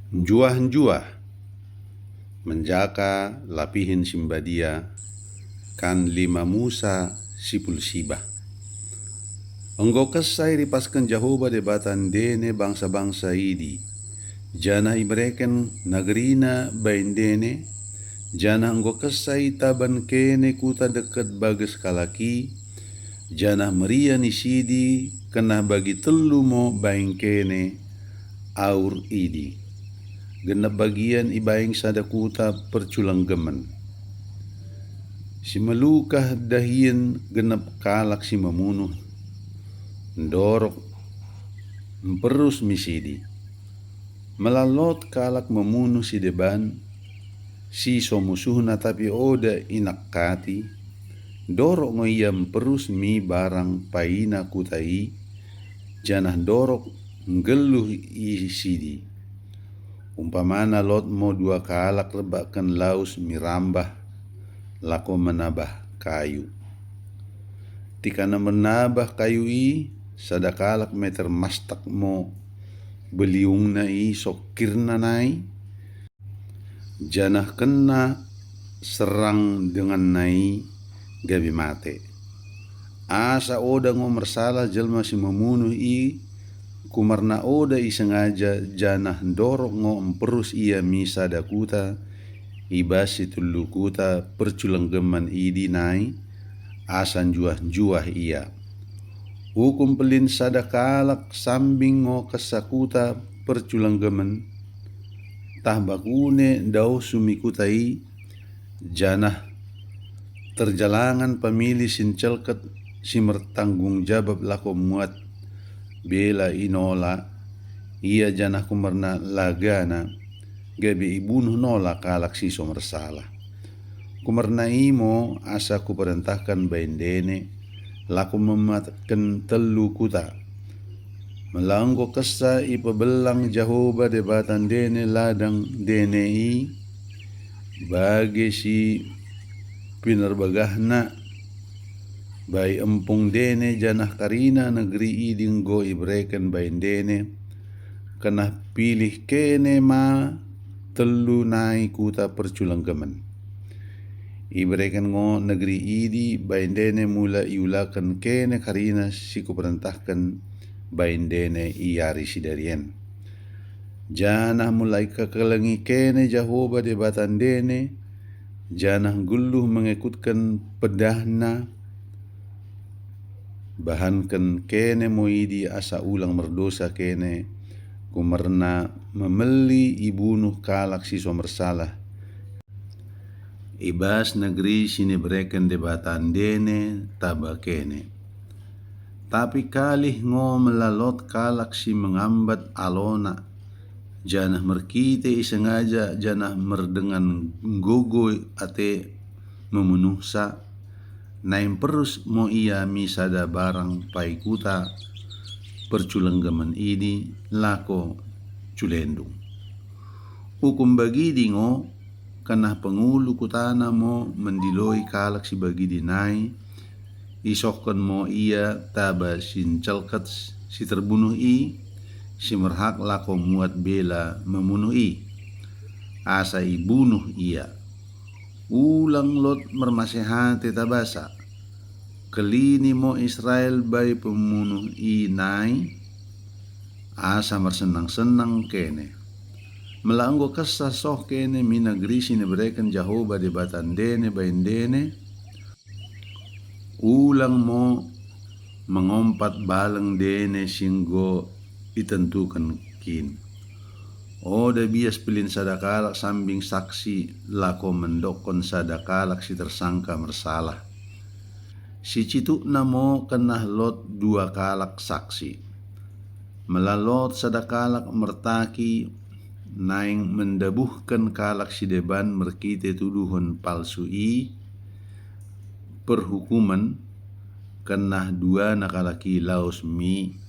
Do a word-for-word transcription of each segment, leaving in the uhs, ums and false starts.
Njuah-njuah, menjaka lapihen si mbadia, kan lima Musa sipulsibah. Enggo kesah iripasken Jehoba Dibata ndene bangsa-bangsa idi, janah ibereken nagerina bai ndene, janah enggo kesah itaban kene kuta deket bages kalak i, janah merian isidi kennah bagi telu mo baing kene aur idi. Genep bagian ibaing sada kuta perculenggemen. Si melukah dahien genep kalak si memunuh, ndorok mperus mi sidi. Mela lot kalak memunuh si deban, si so musuhna tapi oda inakati, ndorok ngo ia mperus mi barang paina kuta i, janah ndorok nggeluh isidi. Umpamana lot mo dua kalak rebakken laus mi rambah, lako menabah kayu. Tikana menabah kayu i, sada kalak meter mastak mo beliungna i sokirna nai, janah kena serang denganna i gabe mate. Asa oda ngo mersalah jelma si memunuh i, kumerna oda isengaja, janah ndorok ngo mperus ia mi sada kuta i bas si telu kuta perculenggemen idi nai, asa njuah-njuah ia. Ukum pelin sada kalak sambing ngo kesa kuta perculenggemen, tah bakune ndauh sumi kuta i, janah terjalangan pamili si ncelket si mertanggung jabap lako muat bela inola ia, janah kumerna lagana gabe ibunuh nola kalak si so mersalah. Kumerna imo asa kuperentahken bai ndene, lako mematken telu kuta. Mela enggo kesa ipebelang Jehoba Dibata ndene ladang ndene i, bage si pinerbagahna bai empung ndene, janah karina negeri idi enggo ibereken bai ndene, kennah pilih kene ma telu nai kuta perculenggemen. Ibereken ngo negeri idi bai ndene mula iulaken kene karina si kuperentahken bai ndene i ari si darien. Janah mula ikekelengi kene Jehoba Dibata ndene, janah nggeluh mengekutken pedahna, bahanken kene mo idi asa ulang merdosa kene, kumerna memeli ibunuh kalak si so mersalah i bas negeri si nibereken Dibata ndene taba kene. Tapi kalih ngo mela lot kalak si mengambat alona, janah merkite isengaja janah merdengan nggogo ate memunuhsa, nai mperus mo ia mi sada barang pai kuta perculenggemen idi lako culendung. Ukum bagidi ngo, kennah pengulu kutana mo mendiloi kalak si bagidi nai, isohken mo ia taba si ncelket si terbunuh i, si merhak lako muat bela memunuh i, asa ibunuh ia. Ulang lot mermasehate tabasa. Kelini mo Israel bai pemunuh i nai, asa mersenang-senang kene. Mela enggo kesa soh kene mi negeri si nibereken Jehoba Dibata ndene bai ndene, ulang mo mengompat baleng ndene si enggo itentuken kin. Oda bias pelin sada kalak sambing saksi lako mendokken sada kalak si tersangka mersalah. Si citukna mo kennah lot dua kalak saksi. Mela lot sada kalak mertaki naing mendabuhken kalak si deban merkite tuduhen palsu i, perhukumen, kennah duana kalak i lawes mi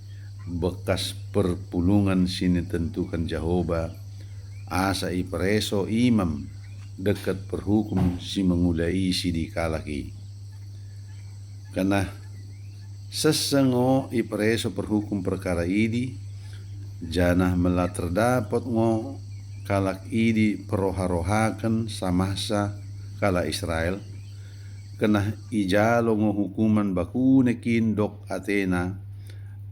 bekas perpulungen si nitentuken Jehoba, asa ipereso imam deket perhukum si mengula i sidi kalak i. Kennah sese ngo ipereso perhukum perkara idi, janah mela terdapot ngo kalak idi peroha-rohaken samahsa kalak Israel, kenah ijalo ngo hukuman bakune kin dok atena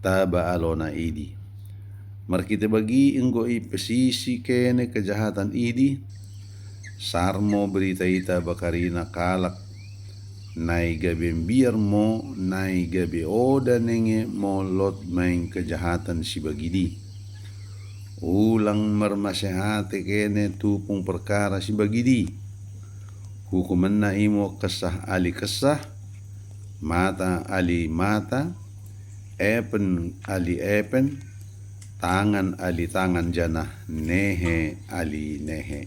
taba alona idi. Merkite bagi enggo ipesisi kene kejahatan idi, sarmo berita ita bakarina kalak, nai gabe mbiar mo, nai gabe oda nenge mo lot main kejahatan si bagidi. Ulang mermasehate kene tupung perkara si bagidi. Hukumenna imo kesah ali kesah, mata ali mata, epen ali epen, tangan ali tangan janah nehe ali nehe.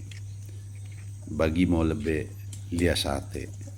Bagi mo lebe lias ate.